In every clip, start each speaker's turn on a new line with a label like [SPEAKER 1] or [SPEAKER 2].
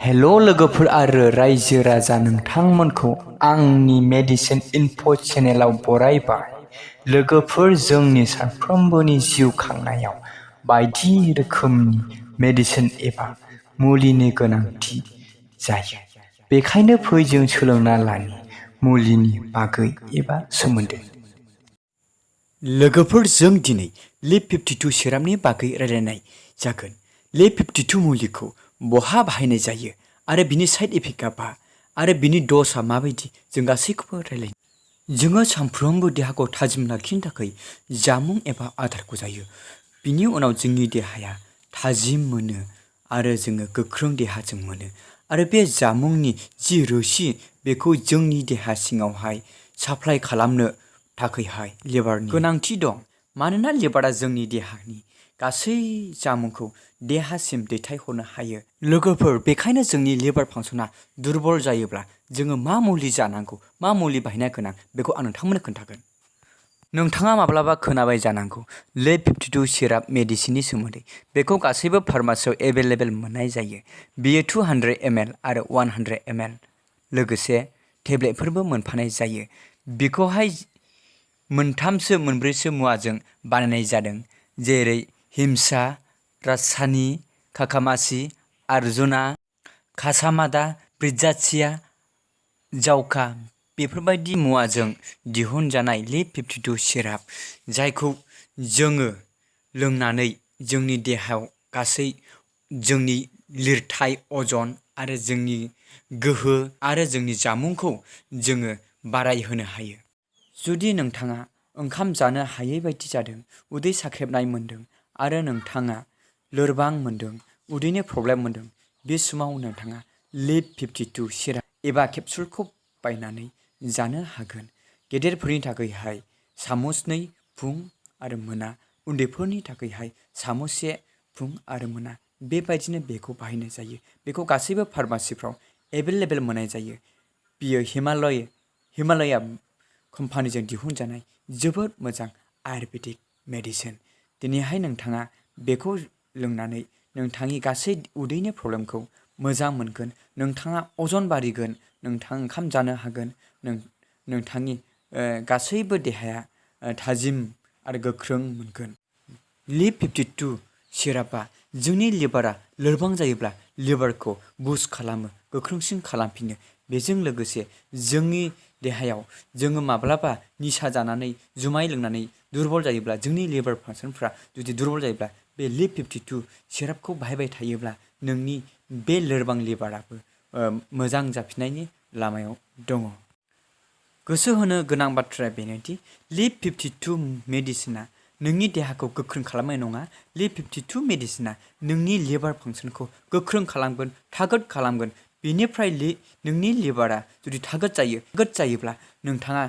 [SPEAKER 1] हेल' लोगोफोर आरो रायजो राजा नोंथांमोनखौ आंनि मेडिसिन इनफ' चेनेलाव बरायबाय। लोगोफोर, जोंनि सानफ्रोमबोनि जिउ खांनायाव बायदि रोखोमनि मेडिसिन एबा मुलिनि गोनांथि जायो। बेखायनो फै जों सोलोंना लानि मुलिनि बागै एबा सोमोन्दै।
[SPEAKER 2] लोगोफोर, जों दिनै लिप 52 सिरापनि बागै रायलायनाय जागोन। लिप 52 मुलिखौ बहा बाहायनाय जायो आरो बिनि साइड इफेक्टआ मा आरो बिनि द'सआ माबायदि, जों गासैखौबो रायलायनो। जोङो सानफ्रोमबो देहाखौ थाजिम लाखिनो थाखाय जामुं एबा आदारखौ जायो। बिनि उनाव जोंनि देहाया थाजिम मोनो आरो जोङो गोख्रों देहाजों मोनो। आरो बे जामुंनि जि रोसि बेखौ जोंनि देहा सिङावहाय साप्लाय खालामनो थाखायहाय लिभारनि गोनांथि दं। मानोना लिभारा जोंनि देहानि गासै जामुंखौ देहासिम दैथायहरनो हायो। लोगोफोर, बेखायनो जोंनि लिभार फांसना दुरबल जायोब्ला जोङो मा मुलि जानांगौ, मा मुलि बाहायनो गोनां, बेखौ आं नोंथांमोननो खोन्थागोन। नोंथाङा माब्लाबा खोनाबाय जानांगौ लिप 52 सिराप मेडिसिननि सोमोन्दै। बेखौ गासैबो फार्मासियाव एभेलेबेल मोननाय जायो। बेयो 200 ml आरो 100 ml लोगोसे टेब्लेटफोरबो मोनफानाय जायो। बेखौहाय मोनब्रैसो मुवाजों बानायनाय जादों, जेरै हिमसा, राजसानी, काकामाची, अर्जुना, कासामादा, ब्रिजाचिया, जावका बेफोरबायदि मुवाजों दिहुनजानाय लिप 52 सिराप, जायखौ जोङो लोंनानै जोंनि देहायाव गासै जोंनि लिरथाय, अजन आरो जोंनि गोहो आरो जोंनि जामुंखौ जोङो बारायहोनो हायो। जुदि नोंथाङा ओंखाम जानो हायै बायदि जादों, उदै साख्रेबनाय मोन्दों आरो नोंथाङा लोरबां मोन्दों, उदैनि प्रब्लेम मोन्दों, बे समाव नोंथाङा लिप 52 सिराप एबा केपसुलखौ बायनानै जानो हागोन। गेदेरफोरनि थाखायहाय सामुसनै फुं आरो मोना, उन्दैफोरनि थाखायहाय सामुससे फुं आरो मोना। बेबायदिनो बेखौ बाहायनाय जायो। बेखौ गासैबो फार्मासिफ्राव एभेलेबेल मोननाय जायो। बियो हिमालया कम्पानिजों दिहुनजानाय जोबोद मोजां आयुर्वेदिक मेडिसिन। दिनैहाय नोंथाङा बेखौ लोंनानै नोंथांनि गासै उदैनि प्रब्लेमखौ मोजां मोनगोन, नोंथाङा अजन बारिगोन, नोंथाङा ओंखाम जानो हागोन, नोंथांनि गासैबो देहाया थाजिम आरो गोख्रों मोनगोन। लिप 52 सिरापआ जोंनि लिभारा लोरबां जायोब्ला लिभारखौ बुस्ट खालामो, गोख्रोंसिन खालामफिनो। बेजों लोगोसे जोंनि देहायाव जोङो माब्लाबा निसा जानानै, जुमाय लोंनानै दुरबल जायोब्ला, जोंनि लिभार फांसनफ्रा जुदि दुरबल जायोब्ला, बे लिप 52 सिरापखौ बाहायबाय थायोब्ला नोंनि बे लोरबां लिभाराबो मोजां जाफिननायनि लामायाव दङ। गोसो होनो गोनां बाथ्राया बेनोदि लिप 52 मेडिसिना नोंनि देहाखौ गोख्रों खालामनाय नङा। लिप 52 मेडिसिना नोंनि लिभार फांसनखौ गोख्रों खालामगोन, थागोद खालामगोन। बेनिफ्राय नोंनि लिभारा जुदि थागोद जायोब्ला नोंथाङा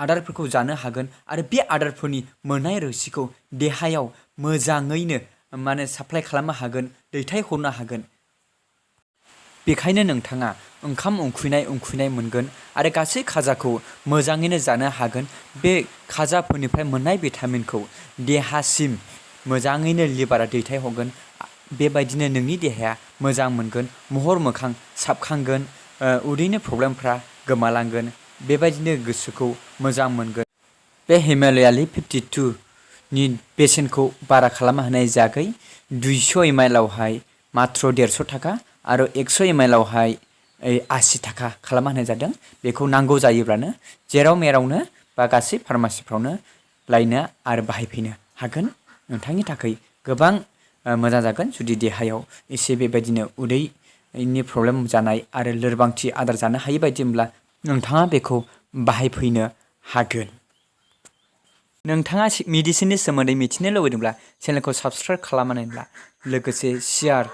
[SPEAKER 2] आदारफोरखौ जानो हागोन आरो बे आदारफोरनि मोननाय रोसिखौ देहायाव मोजाङैनो साप्लाय खालामनो हागोन, दैथायहरनो हागोन। बेखायनो नोंथाङा ओंखाम उखैनाय मोनगोन आरो गासै खाजाखौ मोजाङैनो जानो हागोन। बे खाजाफोरनिफ्राय मोननाय भिटामिनखौ देहासिम मोजाङैनो लिभारा दैथायहरगोन। बेबायदिनो नोंनि देहाया मोजां मोनगोन, महर मोखां साबखांगोन, उदैनि प्रब्लेमफ्रा गोमालांगोन। बेबायदिनो गोसोखौ मोजां मोनगोन। बे हिमालया लिप 52 नि बेसेनखौ बारा खालामना होनाय जायाखै। 200 ml आवहाय मात्र 150 थाखा आरो 100 ml आवहाय 80 थाखा खालामना होनाय जादों। बेखौ नांगौ जायोब्लानो जेराव मेरावनो बा गासै फार्मासिफ्रावनो लायनो आरो बाहायफैनो हागोन। नोंथांनि थाखाय गोबां मोजां जागोन। जुदि देहायाव एसे बेबायदिनो उदैनि प्रब्लेम जानाय आरो लोरबांथि, आदार जानो हायै बायदिब्ला नोंथाङा बेखौ बाहायफैनो हागोन। नोंथाङा मेडिसिननि सोमोन्दै मिथिनो लुबैदोंब्ला चेनेलखौ साबस्क्राइब खालामनानै ला, लोगोसे शेयार,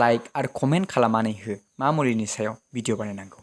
[SPEAKER 2] लाइक आरो कमेन्ट खालामनानै हो मा मुलिनि सायाव भिडिअ बानायनांगौ।